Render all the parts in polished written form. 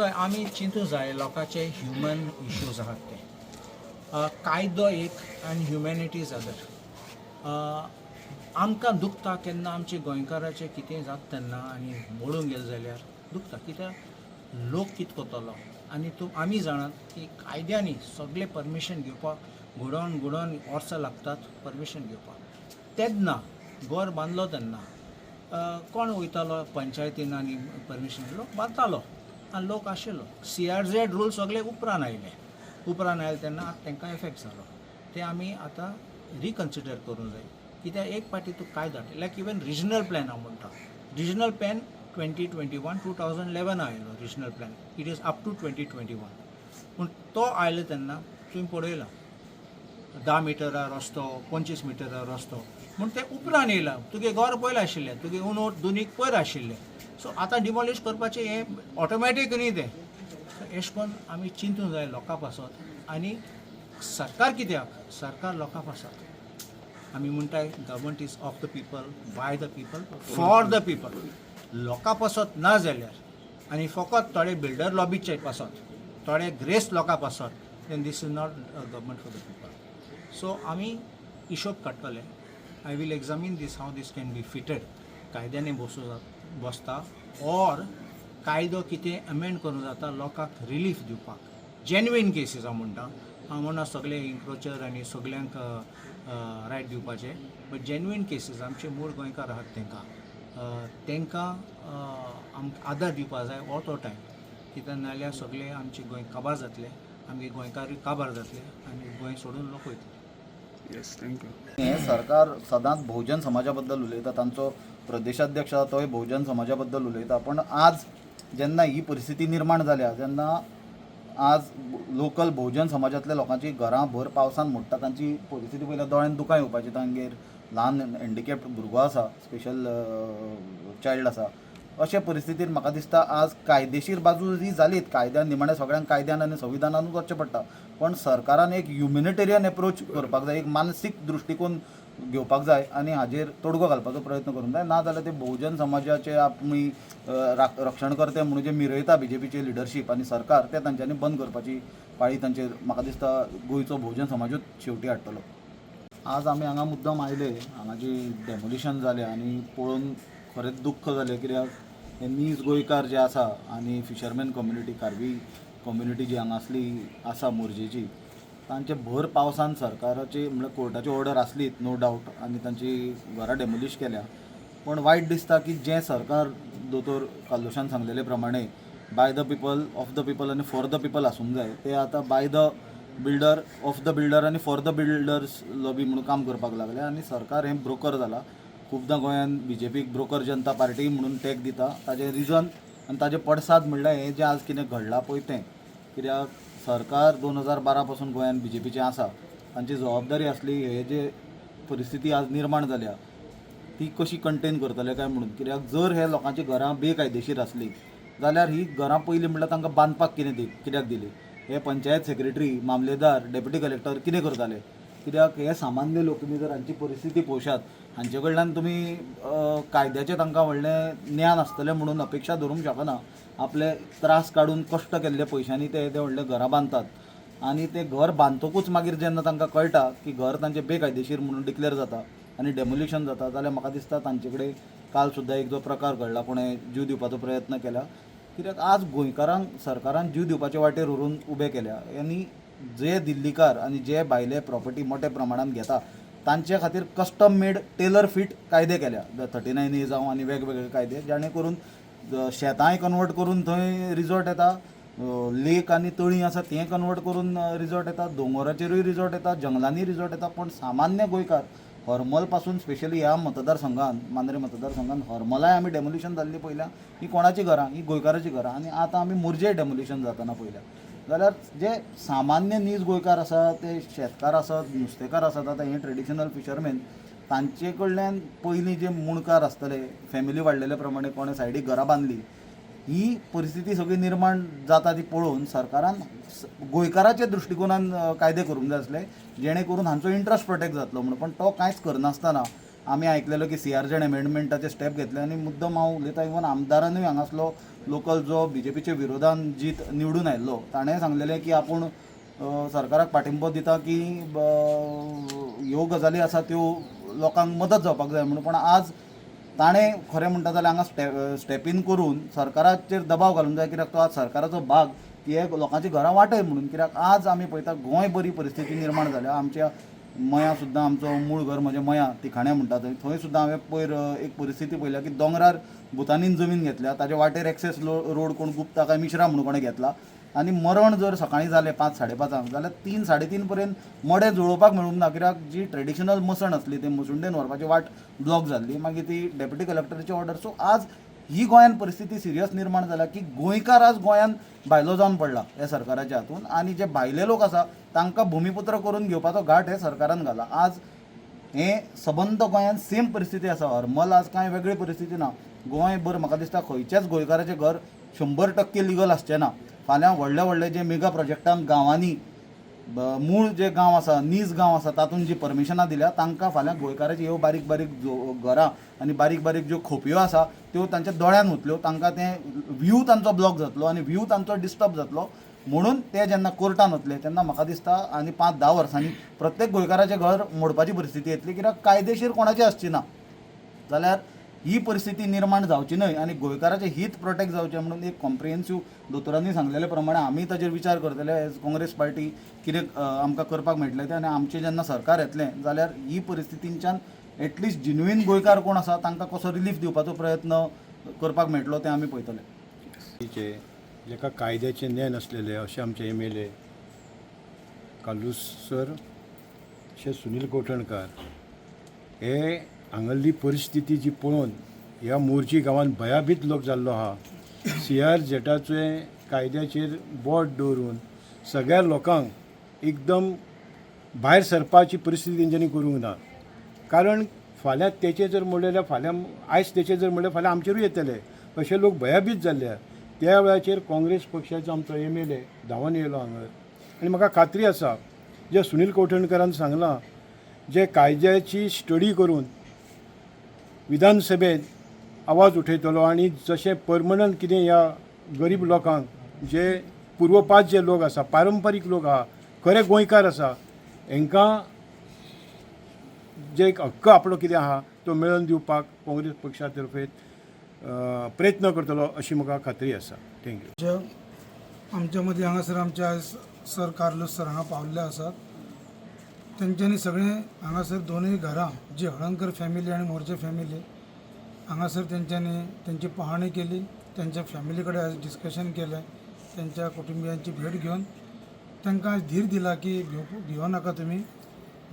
चोय, आमी चिंतूं जाय लोकांचे ह्युमन इश्यूज आहात ते. कायदो एक आनी ह्युमॅनिटी is other. आमकां दुखता केन्ना आमचे गोंयकाराचें कितें जाता तेन्ना आनी मोडून गेलें जाल्यार दुखता, कित्याक लोक कितें करतलो? आनी तूं आमी जाणात की कायद्यांनी सगळें परमिशन घेवपाक घुडोवन घुडोवन वर्सां लागतात परमिशन घेवपाक. तेन्ना घर बांदलो तेन्ना कोण वयतालो पंचायतीन आनी परमिशन? लोक बांदतालो आनी लोक आशिल्लो. सीआरझेड रूल सगळे उपरांत आयले. उपरांत आयले तेन्ना आतां तांकां एफेक्ट जालो. ते आमी आतां रिकन्सिडर करूंक जाय, कित्याक एक पाटी तूं कायदो, लायक इवन रिजनल प्लॅन हांव म्हणटा, regional plan 2021, 2011 आयलो regional plan. It is up to 2021. पूण तो आयलो तेन्ना तुवें पळयला, 10 मिटरा रस्तो, 25 मिटरा रस्तो म्हूण ते उपरांत येयला. तुगे घर पयलें आशिल्लें, तुगे उनो दोनीक पयर आशिल्लें. सो आतां डिमॉलिश करपाचें हें ऑटोमॅटीक न्ही तें. सो एशें करून आमी चिंतूंक जाय लोकां पासत. आनी सरकार कित्याक? सरकार लोकां पासत. आमी म्हणटाय, government is of the people, by the people, for the people. लोकां पासत ना जाल्यार आनी फकत थोडे बिल्डर लॉबीचे पासत, थोडे ग्रेस्त लोकां पासत, then this is not government for the people. So आमी हिशोब काडटले. I will examine this, how this can be fitted. कायद्याने बसूं बसता ऑर कायदो कितें अमेंड करूं जाता लोकांक रिलीफ दिवपाक. जेन्युइन केसीस हांव म्हणटा. हांव म्हणना सगळे इन्क्रोचर आनी सगल्यांक रायट दिवपाचें, बट जेन्युइन केसीस, आमचे मूळ गोंयकार आहात, तांकां आमकां आदार दिवपा जाय हो तो टायम, कित्याक नाजाल्यार सगळे आमचे गोंय काबार जातले, आमगे गोंयकारूय काबार जातले आनी गोंय सोडून लोक वयतले. Yes, thank you. हें सरकार सदांच बहुजन समाजा बद्दल उलयता. तांचो प्रदेशाध्यक्ष आसा तोय बहुजन समाजा बद्दल उलयता. पण आज जेन्ना ही परिस्थिती निर्माण जाल्या, जेन्ना आज लोकल बहुजन समाजांतल्या लोकांची घरां भर पावसान मोडटा, तांची परिस्थिती पळयल्यार दोळ्यान दुकां येवपाची. तांगेर ल्हान हँडिकॅप्ड भुरगो आसा, स्पेशल चायल्ड आसा. अशे परिस्थितीन म्हाका दिसता आज कायदेशीर बाजू ही जालीच. कायद्यान निमाणें सगळ्यांक कायद्यान आनी संविधानानूच वचचें पडटा. पण सरकारान एक ह्युमॅनिटेरियन एप्रोच करपाक जाय, एक मानसीक दृश्टिकोन घेवपाक जाय आनी हाजेर तोडगो घालपाचो प्रयत्न करूंक जाय. ना जाल्यार ते बहुजन समाजाचे आमी रक्षणकर्ते म्हणून जे मिरयता बीजेपीचे लिडरशीप आनी सरकार, ते तांच्यांनी बंद करपाची पाळी तांचेर म्हाका दिसता गोंयचो बहुजन समाजूच शेवटी हाडटलो. आज आमी हांगा मुद्दम आयले, हांगा जी डेमोलिशन जालें आनी पळोवन खरेंच दुख्ख जालें, कित्याक हे नीज गोंयकार जे आसा आनी फिशरमॅन कम्युनिटी, खारवी कम्युनिटी जी हांगासली आसा मोरजेची, तांचे भर पावसान सरकाराची, म्हणल्यार कोर्टाची ऑर्डर आसलीच नो डावट, आनी तांची घरां डेमोलिश केल्या. पण वायट दिसता की जें सरकार दोतोर कार्लोशान सांगलेले प्रमाणे by the people, of the people आनी फॉर the people आसूंक जाय, ते आतां by the builder, of the builder आनी फॉर the builders lobby म्हणून काम करपाक लागले आनी सरकार हें ब्रोकर जाला. खुबदां गोंयान बीजेपीक ब्रोकर जनता पार्टी म्हणून टॅग दिता. ताजें रिजन आनी ताजें पडसाद म्हणल्यार हें जें आज कितें घडलां पळय तें. कित्याक सरकार 2012 पासून गोंयान बीजेपीचें आसा. तांची जबाबदारी आसली हे जे परिस्थिती आज निर्माण जाल्या ती कशी कंटेन करतले काय म्हणून. कित्याक जर हे लोकांची घरां बेकायदेशीर आसली जाल्यार ही घरां पयलीं म्हणल्यार तांकां बांदपाक कितें दी कित्याक दिली? हे पंचायत सेक्रेटरी, मामलेदार, डेप्युटी कलेक्टर कितें करताले? कित्याक हे सामान्य लोक, तुमी जर हांची परिस्थिती पळोवशात, हांचे कडल्यान तुमी कायद्याचें तांकां व्हडलें ज्ञान आसतलें म्हणून अपेक्षा धरूंक शकना. आपले त्रास काडून कश्ट केल्ले पयशांनी ते येदे व्हडले घरां बांदतात आनी तें घर बांदतकूच मागीर जेन्ना तांकां कळटा की घर तांचें बेकायदेशीर म्हणून डिक्लेर जाता आनी डेमोलिशन जाता, जाल्यार म्हाका दिसता तांचे कडेन काल सुद्दां एक जो प्रकार घडला, कोणें जीव दिवपाचो प्रयत्न केला. कित्याक आज गोंयकारांक सरकारान जीव दिवपाचे वाटेर व्हरून उबे केल्या आनी जे दिल्लीकार आनी जे भायले प्रॉपर्टी मोठ्या प्रमाणान घेता तांचे खातीर कस्टम मेड टेलर फिट कायदे केल्या, 39A जावं आनी वेगवेगळे कायदे, जाणे करून शेतांय कन्वर्ट करून थंय रिजॉर्ट येता, लेक आनी तळीं आसा तें कन्वर्ट करून रिजॉर्ट येता, दोंगराचेरूय रिजॉर्ट येता, जंगलांनी रिजॉर्ट येता. पूण सामान्य गोंयकार हरमल पासून, स्पेशली ह्या मतदारसंघान, मांद्रे मतदारसंघान हरमलाय आमी डेमोलिशन जाल्लीं पळयल्या. ही कोणाची घरां? ही गोंयकाराचीं घरां. आनी आतां आमी मोरजे डेमोलिशन जातना पळयल्या. जाल्यार जे सामान्य नीज गोंयकार आसा, ते शेतकार आसत, नुस्तेकार आसत, आतां हे ट्रेडिशनल फिशरमॅन, तांचे कडल्यान पयलीं जे मुणकार आसतले, फॅमिली वाडलेले प्रमाणे कोणें सायडीक घरां बांदली, ही परिस्थिती सगळी निर्माण जाता ती पळोवन सरकारान गोंयकाराच्या दृश्टिकोनान कायदे करूंक जाय आसले, जेणे करून हांचो इंट्रस्ट प्रोटेक्ट जातलो म्हणून. पण तो कांयच करनासतना आमी आयकलेलो की सीआरझेड अमेंडमेंटाचे स्टेप घेतले आनी मुद्दम हांव उलयता, इवन आमदारानूय हांगासलो लोकल जो बीजेपीच्या विरोधान जीत निवडून आयिल्लो ताणें सांगलेलें की आपूण सरकाराक पाठिंबो दिता की ह्यो गजाली आसा त्यो लोकांक मदत जावपाक जाय म्हणून. पूण आज ताणें खरें म्हणटा जाल्यार हांगा स्टेप इन करून सरकाराचेर दबाव घालूंक जाय, कित्याक तो आज सरकाराचो भाग की हे लोकांची घरां वाटय म्हणून. कित्याक आज आमी पळयता गोंय बरी परिस्थिती निर्माण जाल्या. आमच्या मयां सुद्दां, आमचो मूळ घर म्हजें मयां तिखाण्या म्हणटा थंय, थंय सुद्दां हांवें पयर एक परिस्थिती पळयल्या की दोंगरार भुतानीन जमीन घेतल्या, ताजे वाटेर एक्सेस रोड कोण गुप्ता काय मिश्रा म्हणून कोणें घेतला आनी मरण जर सकाळीं जालें 5 साडे 5 जाल्यार 3 साडे 3 पर्यंत मडें जुळोवपाक मेळूंक ना, कित्याक जी ट्रेडिशनल मसण आसली ती मसुंडेन व्हरपाची वाट ब्लॉक जाल्ली, मागीर ती डेप्युटी कलेक्टराची ऑर्डर. सो आज ही गोंयान परिस्थिती सिरियस निर्माण जाल्या की गोंयकार आज गोंयान भायलो जावन पडला ह्या सरकाराच्या हातून आनी जे भायले लोक आसा तांकां भुमिपुत्र करून घेवपाचो घाट हे सरकारान घाला. आज हें सबंद गोंयांत सेम परिस्थिती आसा. हरमल आज कांय वेगळी परिस्थिती ना. गोंयभर म्हाका दिसता खंयच्याच गोंयकाराचें घर 100% लिगल आसचें ना. फाल्यां व्हडले व्हडले जे मेगा प्रोजेक्टांक गांवांनी मूळ जे गांव आसा, नीज गांव आसा, तातूंत जी परमिशनां दिल्या तांकां फाल्यां गोंयकाराची ह्यो बारीक बारीक जो घरां आनी बारीक बारीक ज्यो खोपयो आसा त्यो तांच्या दोळ्यान वतल्यो, तांकां तें व्यू तांचो ब्लॉक जातलो आनी व्यू तांचो डिस्टर्ब जातलो. म्हणून ते जेन्ना कोर्टान वतले तेन्ना म्हाका दिसता आनी 5-10 वर्सांनी प्रत्येक गोंयकाराचें घर मोडपाची परिस्थिती येतली, कित्याक कायदेशीर कोणाची आसची ना. जाल्यार ही परिस्थिती निर्माण जावची न्हय आनी गोंयकाराचें हीत प्रोटेक्ट जावचें म्हणून एक कॉम्प्रिहेन्सीव दोतोरांनी सांगलेले प्रमाणे आमी ताजेर विचार करतले एज काँग्रेस पार्टी कितें आमकां करपाक मेळटलें तें. आनी आमचें जेन्ना सरकार येतलें जाल्यार ही परिस्थितींच्यान एटलिस्ट जेन्युइन गोंयकार कोण आसा तांकां कसो रिलीफ दिवपाचो प्रयत्न करपाक मेळटलो तें आमी पळयतले. चे जेका कायद्याचें ज्ञान आसलेले अशे आमचे एमएलए कार्लूस सर, अशे सुनील कवठणकार हे हांगासरली परिस्थिती जी पळोवन ह्या मोरजी गांवांत भयाभीत लोक जाल्लो आहा. सीआरझेडाचे कायद्याचेर बोट दवरून सगळ्या लोकांक एकदम भायर सरपाची परिस्थिती तेंच्यांनी करूंक ना, कारण फाल्यां तेचे जर म्हणलें जाल्यार फाल्यां आयज तेचे जर म्हणलें फाल्यां आमचेरूय येतले अशे लोक भयाभीत जाल्ले आहा. त्या वेळाचेर काँग्रेस पक्षाचो आमचो एमएलए धांवन येयलो हांगा आनी म्हाका खात्री आसा जे सुनील कवठणकरान सांगलां जे कायद्याची स्टडी करून विधानसभेत आवाज उठयतलो आनी जशें परमनंट कितें ह्या गरीब लोकांक जे पुर्वपात जे लोक आसा, पारंपारीक लोक आहा, खरे गोंयकार आसा, हेंकां जे एक हक्क आपलो कितें आहा तो मेळोवन दिवपाक काँग्रेस पक्षा तर्फे प्रयत्न करतलो अशी म्हाका खात्री आसा. Thank you. जे आमच्या मदीं हांगासर आमचे आयज सर कार्लूस सर हांगा पावल्ले आसात. तेंच्यांनी सगळें हांगासर दोनूय घरां जी हळणकर फॅमिली आनी मोर्जे फॅमिली हांगासर तेंच्यांनी तेंची पहाणी केली, तेंच्या फॅमिली कडेन आयज डिस्कशन केलें, तेंच्या कुटुंबियांची भेट घेवन तांकां आयज धीर दिला की भिवो नाका तुमी,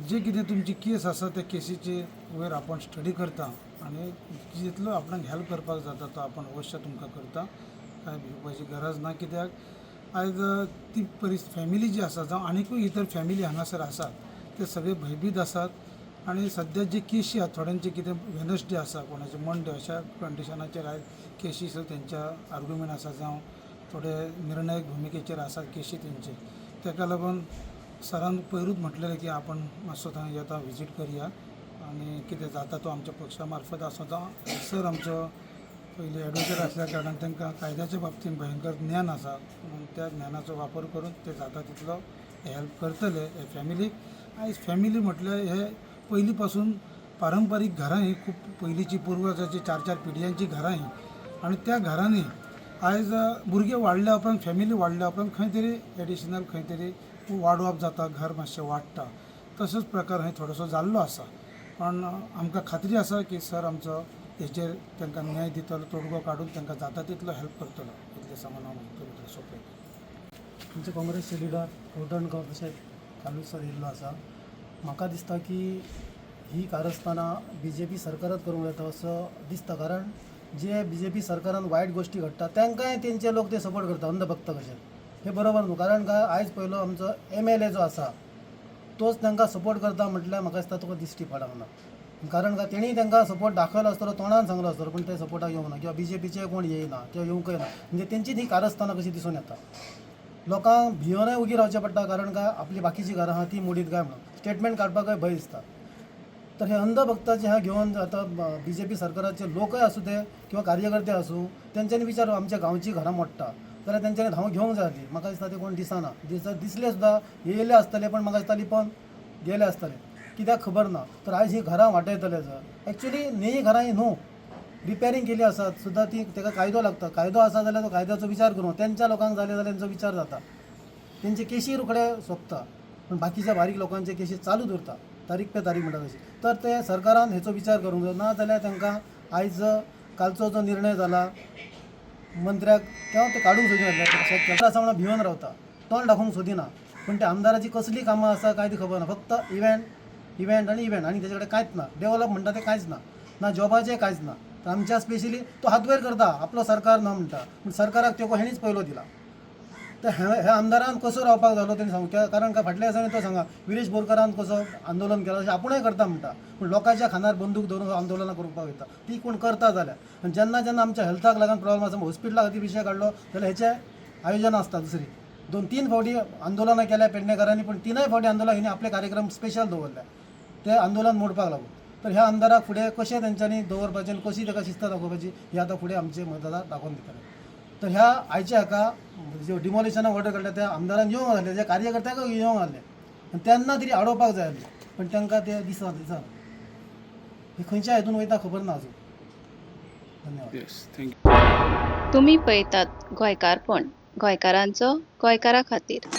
जे कितें तुमची केस आसा त्या केसीचे वयर आपण स्टडी करता आनी जितलो आपणाक हेल्प करपाक जाता तो आपण अवश्य तुमकां करता. कांय भिवपाची गरज ना, कित्याक आयज ती फॅमिली जी आसा जावं आनीकूय इतर फॅमिली हांगासर आसात ते सगळे भंयभीत आसात. आनी सद्या जी केशी आसा थोड्यांचे कितें वेनसडे आसा, कोणाचे मंडे, अशा कंडिशनाचेर आयज केशी सुद्दां तेंच्या आर्ग्युमेंट आसा जावं थोडे निर्णायक भुमिकेचेर आसात केशी तेंचे. तेका लागून सरान पयरूच म्हटलेलें की आपण मातसो थंय येता विजीट करया आनी कितें जाता तो आमच्या पक्षा मार्फत आसूं जावं. सर आमचो पयलीं एडवोकेट आसल्या कारणान तांकां कायद्याच्या बाबतींत भयंकर ज्ञान आसा, म्हणून त्या ज्ञानाचो वापर करून ते जाता तितलो हेल्प करतले हे फॅमिलीक. आयज फॅमिली म्हटल्यार हे पयलीं पासून पारंपारीक घरां ही खूब पयलींची पुर्वजाची 4-4 पिढयांची घरां ही आनी त्या घरांनी आयज भुरगे वाडल्या उपरांत फॅमिली वाडल्या उपरांत खंय तरी एडिशनल खंय तरी वाडोवप जाता, घर मातशें वाडटा, तसोच प्रकार हय थोडोसो जाल्लो आसा. पण आमकां खात्री आसा की सर आमचो हेचेर तांकां न्याय दितलो, तोडगो काडून तांकां जाता तितलो हेल्प करतलो. इतलें सांगून हांव म्हजें सोंपयतां. आमचे काँग्रेसचे लिडर कवठणकर तशेंच कार्लूस सर येयल्लो आसा. म्हाका दिसता की ही कारस्थानां बीजेपी सरकारच करूंक येता असो दिसता, कारण जे बीजेपी सरकारान वायट गोश्टी घडटा तांकांय तेंचे लोक ते सपोर्ट करता अंधभक्त कशे. हे बरोबर न्हू, कारण काय आयज पयलो आमचो एमएलए जो आसा तोच तांकां सपोर्ट करता म्हटल्यार म्हाका दिसता तुका दिश्टी पडूंक ना, कारण काय तेणी तांकां सपोर्ट दाखयलो आसतलो, तोंडान सांगलो आसतलो, पूण ते सपोर्टाक येवंक ना किंवा बीजेपीचे कोण येयना किंवा येवंकय ना. म्हणजे तेंची ती कारस्थानां कशी दिसून येता. लोकांक भियोनय उगी रावचें पडटा, कारण काय आपली बाकीची घरां आहा ती मोडीत काय म्हणून स्टेटमेंट काडपाकय भंय दिसता. तर हे अंधभक्ताचे ह्या घेवन आतां बी जे पी सरकाराचे लोकय आसूं ते किंवा कार्यकर्ते आसूं, तेंच्यांनी विचार आमच्या गांवची घरां मोडटा जाल्यार तेंच्यांनी धांव घेवंक जाय आसली. म्हाका दिसता ते कोण दिसना, दिसले सुद्दां येयले आसतले, पण म्हाका दिसता लिपोन गेले आसतले, कित्याक खबर ना. तर आयज ही घरां वाटयतले जर एक्चुली न्ही घरां ही न्हू रिपेरींग केली आसात सुद्दां ती ताका कायदो लागता. कायदो आसा जाल्यार तो कायद्याचो विचार करूं तेंच्या लोकांक जाले जाल्यार तेंचो विचार जाता, तेंचे केशी रोखडे सोंपता, पूण बाकीच्या बारीक लोकांचे केशी चालूच उरता तारीख पे तारीख म्हणटा तशी. तर ते सरकारान हेचो विचार करूंक जाय, ना जाल्यार तांकां आयज कालचो जो निर्णय जाला मंत्र्याक तेन्ना ते काडूंक सोदिना, आसा म्हणून भिवन रावता, तोंड दाखोवंक सोदिना. पूण त्या आमदाराची कसली कामां आसा काय ती खबर ना, फक्त इव्हेंट इव्हेंट आनी इव्हेंट आनी तेजे कडेन कांयच ना. डेवलप म्हणटा तें कांयच ना, ना जॉबाचें कांयच ना. तर आमच्या स्पेशली तो हात वयर करता आपलो सरकार ना म्हणटा, पूण सरकाराक तेंको हेणीच पयलो दिला. तर ह्या आमदारान कसो रावपाक जालो तेणी सांगू, कारण काय फाटल्या दिसांनी तो सांगा विरेश बोरकारान कसो आंदोलन केलां तशें आपुणूय करता म्हणटा, पूण लोकांच्या खांदार बंदूक दवरून आंदोलनां करपाक वयता ती कोण करता जाल्यार. आनी जेन्ना जेन्ना आमच्या हेल्थाक लागून प्रॉब्लम आसा, हॉस्पिटला खातीर विशय काडलो जाल्यार हेचें आयोजन आसता. दुसरी 2-3 फावटी आंदोलनां केल्या पेडणेकारांनी, पूण 3 फावटी आंदोलन हेणी आपले कार्यक्रम स्पेशल दवरले ते आंदोलन मोडपाक लागून. तर ह्या आमदाराक फुडें कशें तेंच्यांनी दवरपाचें आनी कशी ताका शिस्त दाखोवपाची ही आतां फुडें आमचे मतदार दाखोवन दितले. तर ह्या आयच्या हाका ज्यो डिमॉलिशनाक ऑर्डर काडल्या त्या आमदारान येवंक जाय आसलें, त्या कार्यकर्त्यांक येवंक आसलें आनी तेन्ना तरी आडोवपाक जाय आसलें, पण तांकां ते दिसना दिसना हे खंयच्या हितून वयता खबर ना अजून. धन्यवाद. Yes, thank you. तुमी पळयतात गोंयकारपण, गोंयकारांचो गोंयकारा खातीर.